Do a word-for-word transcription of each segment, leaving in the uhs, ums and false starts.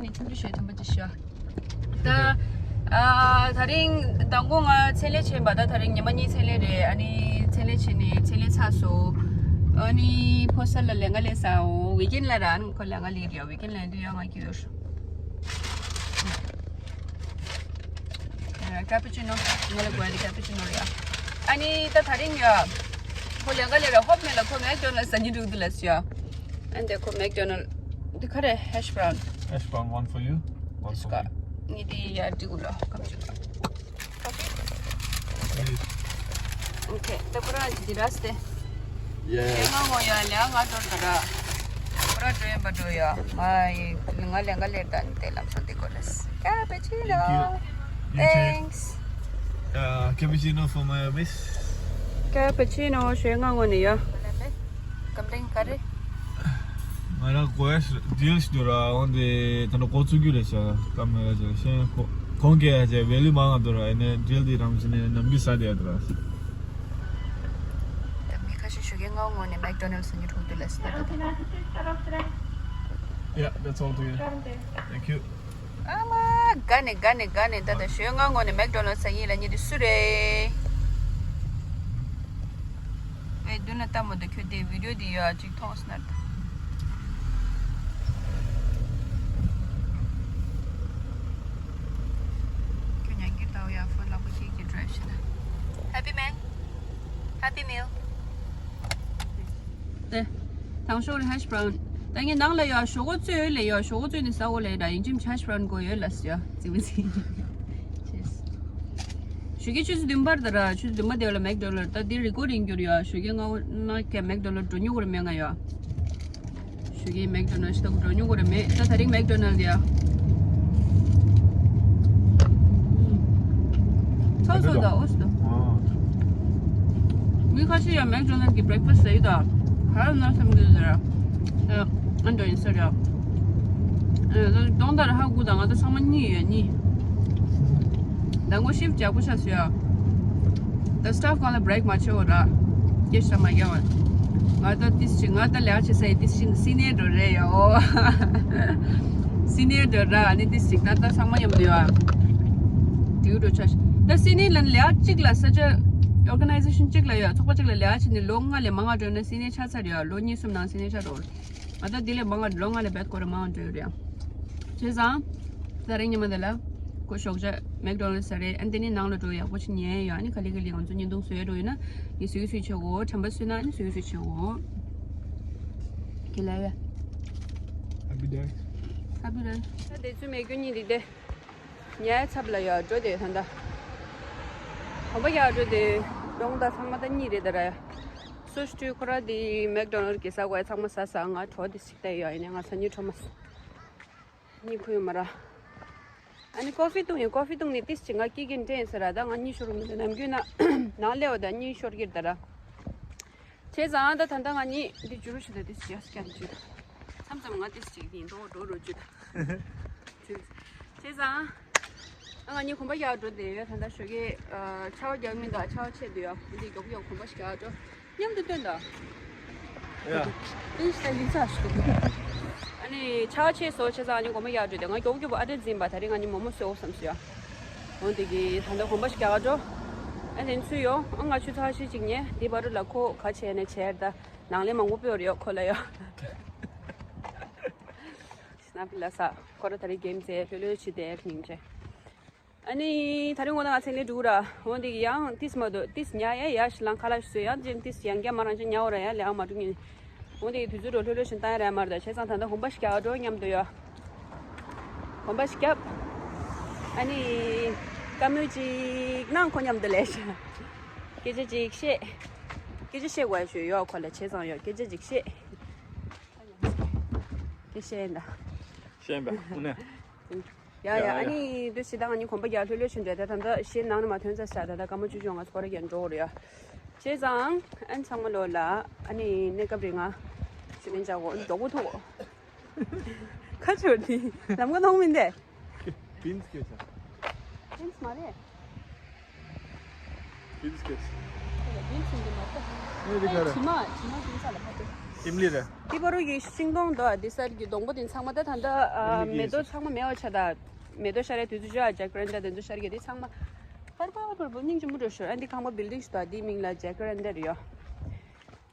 ནི་ཆུང་ཆུང་ཞིག་དམ་པ་ཅིག་ཤོག་ད། ཨ། ད་རིང་མདང་དགོང་ང་ཚེ་ལས་ཆེན་པ་ད་ད་རིང་ཉི་མ་གཉིས་ཚེ་ལས་རེད། ཨ་ནི་ཚེ་ལས་ཆེན་ནི་ཚེ་ལས་ཚ་སོ། ཨ་ནི་ཕོ་གསར་ལ་ལས་ཀ་ལས་ས་འོ་ཝི་ཀེན་ལ་ར་ཨ་ནི་ཁོ་ལས་ཀ་ལས་རེད། ཝི་ཀེན་ལ་འདི་ཡང་ང་ཀྱི་ཡོད། ཀ་པ་ཅི་ནོ། ང་ལ་དགོས་ཡ་དེ་ཀ་པ་ཅི་ནོ་རེད་ཡ། ཨ་ནི་ད་ད་རིང་ཡ། ཁོ་ལས་ཀ་ལས་ར་ཧོབ་མེད་ལ་ཁོ་མེག་ཌོ་ནལ་ཟ་ཉི་འདུག་འདི་ལ་སུ་ཡ། ཨ་འདི་ཁོ་མེག་ཌོ་ནལ། འདི་ག་རེ་ཧེཤ་བྷ་རའུན། Hash brown, one for you, one for me. ངས་དེ་ཡར་འགྲིག་གོ་ལ་ཁམ་ཅིག་ལ། ཨོ་ཁེ། ད་ཁོ་རང་གི་དེ་ར་སྟེ། ཡེ། ང་ངོ་ཡ་ལས་ང་འགྲོ་ད་ར། ཁོ་རང་འགྲོ་ཡིན་པ་འགྲོ་ཡ། ང་ཡི་ང་ལས་ཀ་ལས་ད་ནི་དེ་ལམ་སང་དེ་གོ་རེས། ཀ་པ་ཅི་ནོ། Thank you. You too. Thanks. Uh, cappuccino for my miss. ཀ་པ་ཅི་ནོ་ཞེས་ང་ངོ་ནས་ཡ། ཀམ་པི་ལེན་ག་རེ། ང་རང་གོ་ཡ་ཌི་ལ་ཞིག་འདུག་ར། འོན་ཏེ་ད་ནི་གོ་ཚུགས་རྒྱུ་རེད་ཤག་ཀམ་ཡ་ཅེ་ཤེ་གོང་གི་ཡ་ཅེ་ཝེ་ལུ་མང་ང་འདུག་ར། ཨེ་ནས་ཌི་ལ་དེ་རང་བཞིན་ནས་ནམ་རྒྱུན་ཟ་བསྡད་ཡ་འདུག་ར། ད་མི་ཁ་ཤས་ཞོགས་ཀས་སྔ་མོ་ནས་མེག་ཌོ་ནལ་ཟ་ཉི་འགྲོ་འདུག་ལ་ཟེར་ད། Yeah, that's all to you. Thank you. ཨ་མ། དགའ་ནས་དགའ་ནས་དགའ་ནས་ད་ལྟ་ཞོགས་སྔ་མོ་ནས་མེག་ཌོ་ནལ་ཟ་ཡིན་ལ་ཉི་དེ་སུ་རེད། ཨེ་མདུན་ལ་ལྟ་མོ་དེ་ཁྱོད་དེ་བི་ཌི་ཡོ་དེ་ཡོད་ཅིག་མཐོང་སོང་ན། ཁྱོད་ཉན་གྱི་ལྟ་བ་ཡ་ཕོན་ལག་པ་ཁྱེད་ཀྱི་ཌ་རའིབ་བྱེད་ན། Happy man. Happy meal. དེ། དང་ཤོག་རེ་ཧེཤ་བྷ་རའུན། ད་ངས་ནང་ལ་ཡོད་ཞོག་གོ་བཙོས་ཡོད་ལས་ཡོད་ཞོག་གོ་བཙོས་ནས་ཟ་འོ་ལས་ད་ཡིན་ཅིམ་ཧེཤ་བྷ་རའུན་གོ་ཡོད་ལ་ཟེར་ཡ་ཙི་མི་ཙི། Cheers. ཞོགས་ཀས་ཆུ་ཚོད་བདུན་པར་ད་ར་ཆུ་ཚོད་བདུན་པ་དེ་ལ་མེག་ཌོ་ནལ་ད་འདི་རི་ཀོར་ཌིང་རྒྱུར་ཡོད་ཞོགས་ཀས་ང་ན་ཀྱ་མེག་ཌོ་ནལ་འགྲོ་མྱོང་གོ་ར་མེད་ང་ཡོད། ཞོགས་ཀས་མེག་ཌོ་ནལ་ཞིག་ད་འགྲོ་མྱོང་གོ་ར་མེད་ད་ད་རིང་མེག་ཌོ་ནལ་ཡ། ཚོགས་སོ་ད་འོ་སོ་ད། མི་ཁ་ཤས་ཡང་མེག་ཌོ་ནལ་གྱི་བྷི་རེག་ཕ་སི་ཟེར་ཡོད་ད། ག་རེ་ན་སེམས་འདུག་ཟེར། ཨ་འགྲོ་ཡིན་ཟེར་ཡ། ཨ་གདོང་ལྟར་ཧ་གོ་ད་ང་ད་ཚང་མ་གཉིད་ཡོད་གཉིད། ད་ངོ་ཤིབ་ཅག་པོ་ཆགས་སོ་ཡ། ད་སི་ཊཱཕ་གང་ལ་བྷི་རེག་མ་བྱེད་འོ་ར། སྐད་ཆ་མ་རྒྱག་བ། ང་ད་ཏིས་ཅི་ང་ད་ལས་བྱེད་ས་ཡི་ཏིས་ཅི་སི་ནི་ཡར་འགྲོ་རེད་ཡ་འོ། སི་ནི་ཡར་འགྲོ་ར་ཨ་ནི་ཏིས་ཅི་ད་ད་ཚང་མ་མཉམ་དུ་ཡོད་ཨ། དེའུ་འགྲོ་ཆ་ཤི། ད་སི་ནི་ལ་ལས་གཅིག་ལ་ས་ཆ་ཨོར་ག་ནའི་ཟེ་ཤན་གཅིག་ལ་ཡོད་ཚོགས་པ་གཅིག་ལ་ལས་བྱེད་ནི་ལོ་ལྔ་ལས་མང་ང་འགྲོ་ན་སི་ནི་ཆ་ཚར་ཡོད་ལོ་གཉིས་གསུམ་ནང་སི་ནི་ཆ་འགྲོ། ང་ད་དེ་ལས་མང་ང་ལོ་ལྔ་ལས་བེད་སྐོར་མང་ང་འགྲོ་ཡོད་རེད་ཨ། བྱས་ཙང་། ད་རིང་ཉི་མ་འདི་ལ། ཁོ་ཞོགས་ཇ་མེག་ཌོ་ནལ་ཟ་རེད་ཨ་འདི་ནི་ནང་ལ་འགྲོ་ཡག་པོ་ཅིག་ཉལ་ཡོད་ཨ་ནི་ག་ལེ་ག་ལེ་ང་ཚོ་བརྙན་ཐུང་བཟོ་ཡ་འགྲོ་ཡོད་ན། ནི་སུའི་སུའི་ཆེ་གོ་དྲན་པ་སུས་ན་ནི་སུའི་སུའི་ཆེ་གོ་ཁྱེད་ལ་ཡ། Happy day. Happy day. ད་དེ་ཚོ་མེད་རྒྱུ་གཉིས་འདི་དེ། ཉལ་ཚབ་ལ་ཡ་འགྲོ་དེ་ད་ད། གོམ་པ་ཡ་འགྲོ་དེ། ཡོང་ད་ཚང་མ་ད་གཉིས་རེད་ད་ར་ཡ། སུ་ཤི་ཁོ་ར་དེ་མེག་ཌོ་ནལ་གི་ཟ་དགོས་ཡ་ཚང་མ་ཟ་ཟ་ང་གྲོ་དེ་ཞིག་ད་ཡ་ཡིན་ནས་ང་ས་ཉིད་གྲོ་མ་ཟ། གཉིད་ཁུག་ཡོད་མ་ར། ཨ་ནི་ཀོ་ཧྥི་བཏུང་ཡོད། ཀོ་ཧྥི་བཏུང་ནས་ཏིས་ཅི་ང་སྐྱིད་ཀྱིན་དྲན་ཟེར་ར་ད་ང་གཉིད་ཤོར་མི་འདུག་ནམ་རྒྱུན་ན་ནང་སླེབས་པ་ད་གཉིད་ཤོར་གྱི་རེད་ད་ར། བྱས་ཙང་ད་ད་ལྟ་ང་གཉིད་འདི་འཇུ་རུ་ཞིག་ད་ཏིས་ཅི་ཡ་སྐྱ་འདི་འཇུ་ད། མཚམས་མཚམས་ང་ཏིས་ཅི་ཡིན་འགྲོ་འགྲོ་རུ་འཇུ་ད། བྱས་ཙང་ཨ་ང་གཉིད་གོམ་པ་རྒྱག་འགྲོ་བསྡད་ཡོད། ད་ལྟ་ཞོགས་ཀས་ཆར་པ་རྒྱག་མི་འདུག་ཆར་པ་ཆད་འདུག་ཡ་འདི་མགྱོགས་མགྱོགས་གོམ་པ་ཞིག་རྒྱག་འགྲོ། མཉམ་དུ་སྟོན་དང་། ཡ། ཏིས་ད་ཡིན་ས་ཞིག་འདུག་ཨ་ནི་ཆར་ཆེ་སོ་ཆེ་ཙང་ཨ་ནི་གོམ་པ་ཡག་འགྲོ་དེ་ང་མགྱོགས་མགྱོགས་པོ་ཨ་ཏི་འཛིན་པ་ད་རིང་ང་གཉིས་མོག་མོག་གསོལ་བསམ་སོ་ཡ། འོ་དེ་གི་ད་ལྟ་གོམ་པ་ཞིག་རྒྱག་འགྲོ། ཨ་དེ་ཚུ་ཡོང་ཨ་ང་ཆུ་ཚ་ཤི་ཅིག་ཉེ་དེ་བར་ལ་ཁོ་ག་བྱས་ནས་བྱས་ད་ནང་ལས་མང་པོ་སྤོས་རེད་ཡོ་ཁོ་ལ་ཡ། ཤི་ན་པི་ལ་ས་ཁོ་ར་ད་རིང་གེམ་ཚེ་ལྷོད་ལྷོད་ཆི་དེ་སྙིང་རྗེ། ཨ་ནི་ད་རིང་འོ་ན་ང་ཚེ་ལས་འགྲོ་ར། འོ་འདི་ཡང་ཏིས་མ་དོ་ཏིས་ཉ་ཡ་ཡ་ཤི་ལང་ཁ་ལ་ཤི་སོ་ཡང་ཅན་ཏིས་ཡང་རྒྱ་མ་རང་ཅན་ཉ་འོ་ར་ཡ་ལས་ཨ་མ་འགྲོ་ཉིན། འོ་འདི་དུས་ཚོད་འགྲོ་ལྷོད་ལྷོད་ཤི་བཏང་ཡ་ར་ཡ་མ་ར་ད་བྱས་ཙང་ད་ལྟ་གོམ་པ་ཞིག་རྒྱག་འགྲོ་མཉམ་དུ་ཡ། གོམ་པ་ཞིག་རྒྱབ། ཨ་ནི་བཀའ་མོལ་ཅིག་གནང་ཁོ་མཉམ་དུ་ལས་ཤི། སྐད་ཆ་ཅིག་བཤད། སྐད་ཆ་བཤད་དགོས་ཡ་ཞུ་ཡོ་ཁོ་ལ་བྱས་ཙང་ཡོ་སྐད་ཆ་ཅིག་བཤད། སྐད་བཤད་ཡིན་ད། བཤད་ཡིན་པ་དངོས་གནས། ཡ་ཡ་ཡ་ཡ། ཨ་ནི་འདི་ཞེ་དྲག་ང་གཉིས་གོམ་པ་རྒྱག་ལྷོད་ལྷོད་ཕྱིན་འདྲ་ད་ད་ལྟ་ཞེ་ནང་ནས་མ་ཐོན་ཚར་ཤག་ད་ལྟ་སྐར་མ་བཅུ་བཅོ་ལྔ་ཚོ་ར་རྒྱག་འགྲོ་གི་རེད་ཡ། བྱས་ཙང་ཨ་ནི་ཚང་མ་ལོ་ལ་ཨ་ནི་གནས་སྐབས་རིང་ང་ཞུ་ལན་བྱ་གོ་མགྱོགས་པོ་ཐུག་གོ། ཁ་ཆོར་ནི་ལམ་ཁ་མཐོང་མིན་ཏེ། བིན་སི་སྐད་ཆ། བིན་སི་མ་རེད། བིན་སི་སྐད་ཆ། བིན་སི་འདི་མ་གཏོགས། ངས་འདི་ག་རེ། དྲི་མ་དྲི་མ་བིན་ས་ལ་ཕ་ཏེ། ཞིམ་ལི་རེད། ཏི་པ་རུ་གི་ཤིང་སྡོང་དོ་འདི་སར་གྱི་སྡོང་པོ་དེ་ཚང་མ་ད་ད་ད་མེ་ཏོག་ཚང་མ་མེད་པ་ཆ་ད། མེ་ཏོག་ཤར་རེ་དུས་ཚོད་ཇ་ཇ་ཀ་རན་ད་དེ་ཚོ་ཤར་གྱི་དེ་ཚང་མ་ཕར་ཕར་ཕར་བུ་སྙིང་རྗེ་མོ་འགྲོ་ཤོར། ཨ་འདི་ཁང་པ་བིལ་ཌིང་ཞིག་དོ་འདི་མིང་ལ་ཇ་ཀ་རན་ད་རེད་ཡོ།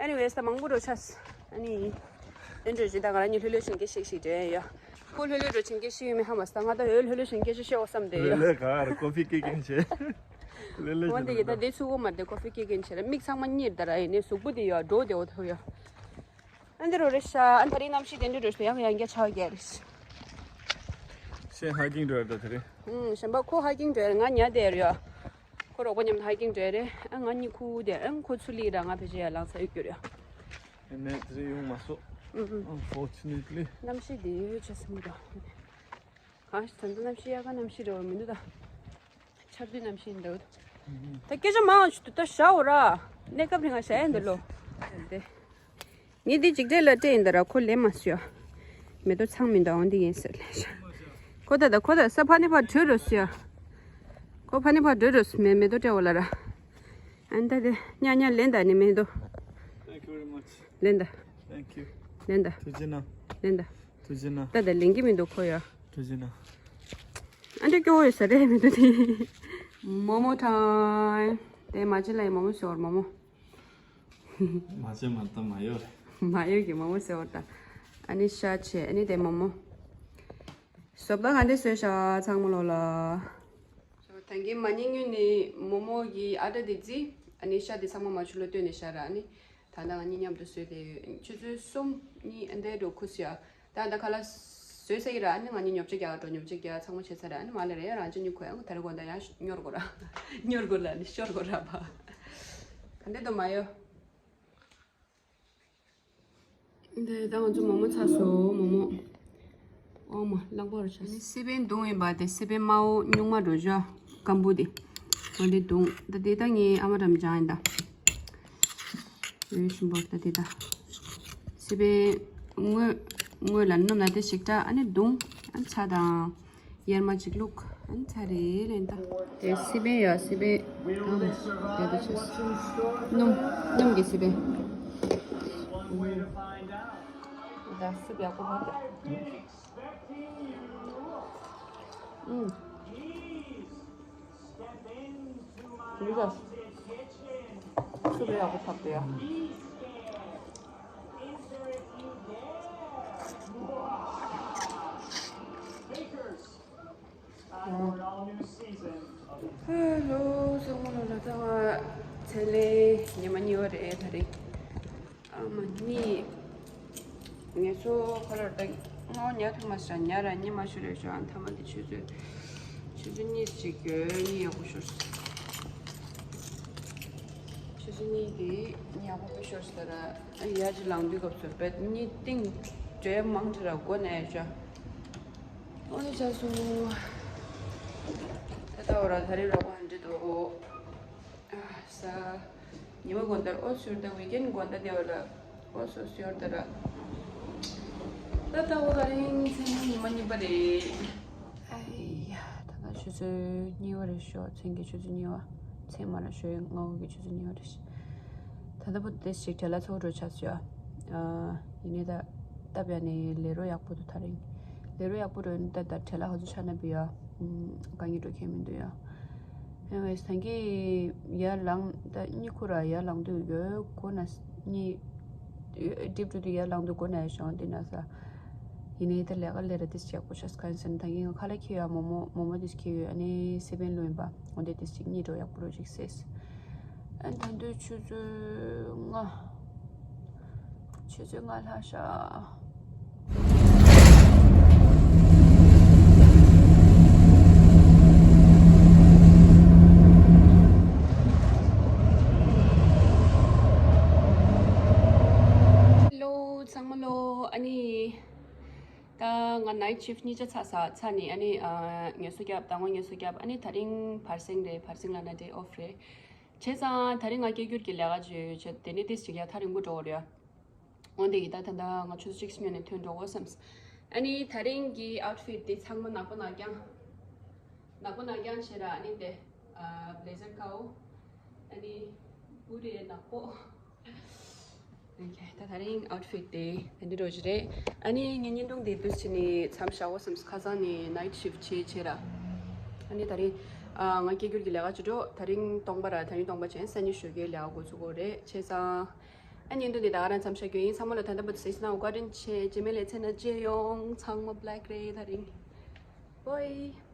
Anyways ད་མང་པོ་འགྲོ་ཆ། ཨ་ནི་དེ་འགྲོ་ཅི་ད་ང་རང་ཉིད་ལྷོད་ལྷོད་བཞིན་སྐད་ཤིག་ཤིག་དྲན་ཡོ། ཁོ་ལྷོད་ལྷོད་འགྲོ་བཞིན་སྐད་ཤིག་ཡོད་མེད་ཧ་མ་སོང་། ང་ད་ལྷོད་ལྷོད་བཞིན་སྐད་ཤིག་བཤད་འོ་བསམ་དེ་ཡོ། ལེ་ལེ་ག་རེ་ཀོ་ཕི་སྐད་མཁན་བྱས། ལེ་ལེ་འོན་ཏེ་ཡི་ད་བྱས་ན་དེ་ཚུགས་འོ་མ་དེ་ཀོ་ཕི་སྐད་མཁན་བྱས་ན་མིག་ཚང་མ་གཉིད་ད་ར་ཡིན་ནའི་གཟུགས་པོ་དེ་ཡོ་འགྲོ་དེ་འོ་ཐོ་ཡོ། ཨ་འདི་རུ་རེད་ཤག་ཨ་ད་རིང་གནམ་གཤིས་དེ་འདྲ་འགྲོ་ཤག་ཡང་ཡང་བསྐྱར་ཆར་པ་རྒྱག་རེད། ཤེས་ཧའི་ཀིང་འགྲོ་ཡ་ད་དེ་རིང་། ཨུམ་གཞན་པ་ཁོ་ཧའི་ཀིང་འགྲོ་ཡ་ང་ཉལ་བསྡད་ཡོད། ཁོ་རོགས་པ་མཉམ་དུ་ཧའི་ཀིང་འགྲོ་ཡ་རེད། ཨ་ང་གཉིད་ཁུག་བསྡད། ཨ་ཁོ་ཚུར་སླེབས་ར་ང་ཕལ་ཆེར་ཡར་ལངས་ཚར་ཡོད་རྒྱུ་རེད། ཨ་ནས་དེ་རིང་ཡོང་མ་སོང་། ཨུམ་ཨུམ། Unfortunately། གནམ་གཤིས་འདི་ཆ་སྲིད་མི་འདུག་གང་ཞིག་ད་ལྟ་གནམ་གཤིས་དབྱར་ཁ་གནམ་གཤིས་འདྲ་བོ་མི་འདུག་ད། ཆར་དུས་གནམ་གཤིས་འདྲ་བོ་འདུག་ད་སྐད་ཆ་མང་ཞིག་འདུག་ད་བཞག་འོ་ར། གནས་སྐབས་རིང་ང་བཞག་ཡ་འདི་ལོ། འདི། ངས་འདི་འཇིགས་བྲལ་ལ་སྤྲད་ཡིན་ད་ར་ཁོ་ལེན་མ་སོང་ཡ། མེ་ཏོག་ཚང་མི་འདུག་འོ་འདི་ཡིན་ཟེར་ལེ་ཤ། ཁོ་ད་ད་ཁོ་ད་ས་ཕ་ནི་ཕ་བྲོས་རོ་སོང་ཡ། ཁོ་ཕ་ནི་ཕ་བྲོས་རོ་སོང་མེ་མེ་ཏོག་སྤྲད་འོ་ལ་ར། ཨན་ད་དེ་ཉ་ཉ་ལེན་ད་ནི་མེ་ཏོག Thank you very much. ལེན་ད། Thank you. ལེན་ད། ཐུགས་རྗེ་གནང་། ལེན་ད། ཐུགས་རྗེ་གནང་། ད་ད་ལེན་གྱི་མི་འདུག་ཁོ་ཡ། ཐུགས་རྗེ་གནང་། ཨ་འདྲ་སྐྱོ་བོ་ཡོད་ས་རེད་མི་འདུག་དེ། མོ་མོ་ཊའིམ། དེ་མ་ཅི་ལ་ཡི་མོ་མོ་ཟོར་མོ་མོ། མ་བྱས་མ་ད་མ་ཡོད་རེད། མ་ཡོད་ཀྱི་མོ་མོ་ཟོར་ད། ཨ་ནི་ཤ་ཆེ་ཨ་ནི་དེ་མོ་མོ། བཟོ་ལྟ་ག་འདྲ་བཟོས་ཤག་ཚང་མ་ལོ་ལ། ད་གིན་མ་ཉིན་ཉུན་ནི་མོ་མོ་གི་ཨ་ཏྲ་དེ་རྩི། ཨ་ནི་ཤ་དེ་ཚང་མ་མ་ཆུ་ལ་བཏོན་ནས་ཤ་ར་ཨ་ནི། ད་ལྟ་ང་གཉིས་མཉམ་དུ་བཟོས་ཏེ་ཆུ་ཚོད་གསུམ་གཉིས་ཨ་འདྲ་འགྲོ་ཁུ་སི་ཡ། ད་ད་ཁ་ལག་བཟོས་ས་ཡི་ར་ཨ་ནི་ང་གཉིས་ཉོ་ཆ་རྒྱག་འགྲོ། ཉོ་ཆ་རྒྱག་ཚང་མ་བྱས་ཚར་ར་ཨ་ནི་མ་ལ་རེ་ཡ་རང་ཅི་ཉུ་ཁོ་ཡང་ད་རེ་དགོང་དག་ཡང་སྙོར་དགོས་ར། སྙོར་དགོས་ལ་ཨ་ནི་ཤོར་དགོས་ར་བ། ག་འདྲ་འདུག་མ་ཡོ། འདི་ད་ང་ཚོ་མོག་མོག་ཚར་སོང་། མོག་མོག་ཨོ་མ་གླང་པོ་རུ་ཆགས། སི་པན་བརྡུངས་ཡིན་པ་དེ་སི་པན་དམར་པོ་སྨྱུག་མ་འགྲོ་ཤག་སྐམ་པོ་དེ། ང་འདི་བརྡུངས་ད་དེ་ད་ངའི་ཨ་མ་འགྲམ་སྦྱངས་ཡིན་ད། ཡོད་ཤུམ་པོ་ད་དེ་ད། སི་པན་སྔོན་སྔོན་ལ་སྣུམ་ལ་དེ་ཞིག་སྐྲག་ཨ་ནི་བརྡུངས་ཨ་ནི་ཚ་དང་། ཡར་མ་གཅིག་བླུགས་ཨ་ནི་ཚར་རེད་ལེན་ད། དེ་སི་པན་ཡོད་སི་པན། ཨ་མ་དེ་དེ་ཆེ། སྣུམ་སྣུམ་གྱི་སི་པན། ད་སུབ་ཡག་པོ་བབས་ད། ཨུམ། འདི་ད་སུབ་ཡག་པོ་བབས་ད་ཡ། ཧེ་ལོ། སོག་མོ་ལོ་ལ་ད་ཚེ་ལས་ཉི་མ་གཉིས་པ་རེད་ད་རེད། ཨ་མ་གཉིས། ངལ་གསོ་ཁ་ལོར་ད་སྔོ་ཉལ་ཐུབ་མ་སོང་ཉལ་ར་གཉིད་མ་ཤོར་རེད་ཤོག་ཨ་ཐ་མ་དེ་ཆུ་ཚོད་ཆུ་ཚོད་གཉིས་ཅིག་ཡོད་གཉིད་ཡག་པོ་ཤོར་སོང་། ཆུ་ཚོད་གཉིས་དེ་གཉིད་ཡག་པོ་ཤོར་སོང་ད་ར་ཡར་ཅིག་ལངས་དུས་སྐབས་སུ་བེད་གཉིད་གཏིང་བྲལ་མང་ཆེ་ར་མགོ་ན་ཡོད་ཤག་ཨོ་ནི་ཆ་སོང་། ད་ལྟ་འོ་ར་ད་རེས་རོགས་པ་འདྲི་འདུག་ཨ་ས། ཉི་མ་དགོང་དག་ཨོ་སུར་ད་ཝི་ཀེན་དགོང་དག་དེ་བ་ལ་ཨོ་སོ་སུར་ད་ར། ད་ལྟ་འོ་ད་རིང་མཚན་ཉི་མ་གཉིས་པ་རེད། ཨ་ཡ་ད་ལྟ་ཆུ་ཚོད་གཉིས་པ་རེད་ཤོག་མཚན་གྱི་ཆུ་ཚོད་གཉིས་པ། མཚན་མ་ར་ཤོད་སྔ་པོ་གི་ཆུ་ཚོད་གཉིས་པ་རེད། ད་ལྟ་བུ་དེ་ཞིག་བྲེལ་ལ་ཚོགས་འགྲོ་ཆགས་སོང་ཡ། ཡིན་ནའི་ད་སྟབས་ཡག་ནས་ལས་རོགས་ཡག་པོ་འདུག་ད་རིང་། ལས་རོགས་ཡག་པོ་འགྲོ་ཡིན་ད་ད་བྲེལ་ལ་ཧ་ཚོ་ཆགས་ན་བི་ཡ། དཀའ་ངལ་འགྲོ་མཁན་མི་འདུག་ཡ། ཨེ་ཝེ་སང་གི་ཡར་ལངས་ད་གཉིད་ཁུག་ར་ཡར་ལངས་དུས་ཡོད་གོ་ན་གཉིད་ཌིབ་འགྲོ་དུས་ཡར་ལངས་དུས་གོ་ན་ཡ་ཤོང་དེ་ན་ས། ཡིན་ནའི་ད་ལས་ཀ་ལས་ར་དེ་ཞིག་ཡག་པོ་ཆགས་ག་ཡིན་ཟེར་ན་ད་གིན་ང་ཁ་ལག་ཁྱེར་ཡོད་མོག་མོག་མོག་མོག་དེ་ཞིག་ཁྱེར་ཡོད་ཨ་ནི་སི་པན་ལུ་ཡིན་པ་འོ་དེ་དེ་ཞིག་གཉིད་འགྲོ་ཡག་པོ་རོ་ཅིག་སེས། ཨ་ད་དུང་ཆུ་ཚོད་ལྔ། ཆུ་ཚོད་ལྔ་ལྷག་ཤག་ཧེ་ལོ་ཚང་མ་ལོ། ཨ་ནི་ད་ང་ནའིཊ་ཤིཕ་གཉིས་ཆ་ཚ་ས་ཚ་ནི་ཨ་ནི་ཨ་ངལ་གསོ་བརྒྱབ་ད་ངོ་ངལ་གསོ་བརྒྱབ་ཨ་ནི་ད་རིང་བར་གསེང་རེད། བར་གསེང་ལ་ན་ཌེ་ཨོཕ་རེད། བྱས་ཙང་ད་རིང་ང་སྐད་སྒྱུར་གྱི་ལས་ཀ་བྱོས་བྱས་དེ་ནི་ཏིས་ཅིག་ཡ་ཐག་རིང་པོ་འགྲོ་བ་རེད། འོན་ཏེ་ཡི་ད་ད་ལྟ་ང་ཆུ་ཚོད་གཅིག་སྨྱོ་ནས་ཐོན་འགྲོ་འོ་བསམས། ཨ་ནི་ད་རིང་གི་ཨའུཊ་ཕིཊ་འདི་ཚང་མ་ནག་པོ་ནག་རྐྱང་། ནག་པོ་ནག་རྐྱང་བྱས་ར་ཨ་ནི་དེ། ཨ་བྷི་ལེ་ཛར་ཁའོ། ཨ་ནི་བུ་རེ་ནག་པོ། ཨོ་ཁེ་ད་ ད་རིང་ཨའུ་ཊི་ཕིཊ་དེ་དེ་འདྲ་འདྲ་བོ་ཞིག་རེད། ཨ་ནི་ངའི་བརྙན་ཐུང་དེ་དུས་ཕྱིན་ནས་མཚམས་བཞག་གོ་བསམས། ཁ་སང་ནས་ནའིཊ་ཤིཕ་བྱས་བྱས་ར། ཨ་ནི་ད་རིང་ཨ་ང་སྐད་སྒྱུར་གྱི་ལས་ཀ་བྱེད་འགྲོ། ད་རིང་སྟོང་པ་ར། ད་རིང་སྟོང་པ་བྱས་སང་ཉིན་ཞོགས་ཀས་ལས་ཀ་འགོ་ཚུགས་དགོས་རེད། བྱས་ཙང་ཨ་བརྙན་ཐུང་དེ་ད་ག་རང་མཚམས་བཞག་རྒྱུ་ཡིན། ཚང་མ་ལ་ད་ལྟ་བར་དུ་གཟིགས་གནང་བཀའ་དྲིན་ཆེ། རྗེས་མའི་ལེ་ཚན་ན་མཇལ་ཡོང་། ཚང་མ་བྷེ་ལེག་རེད་ད་རིང་། བྷའི།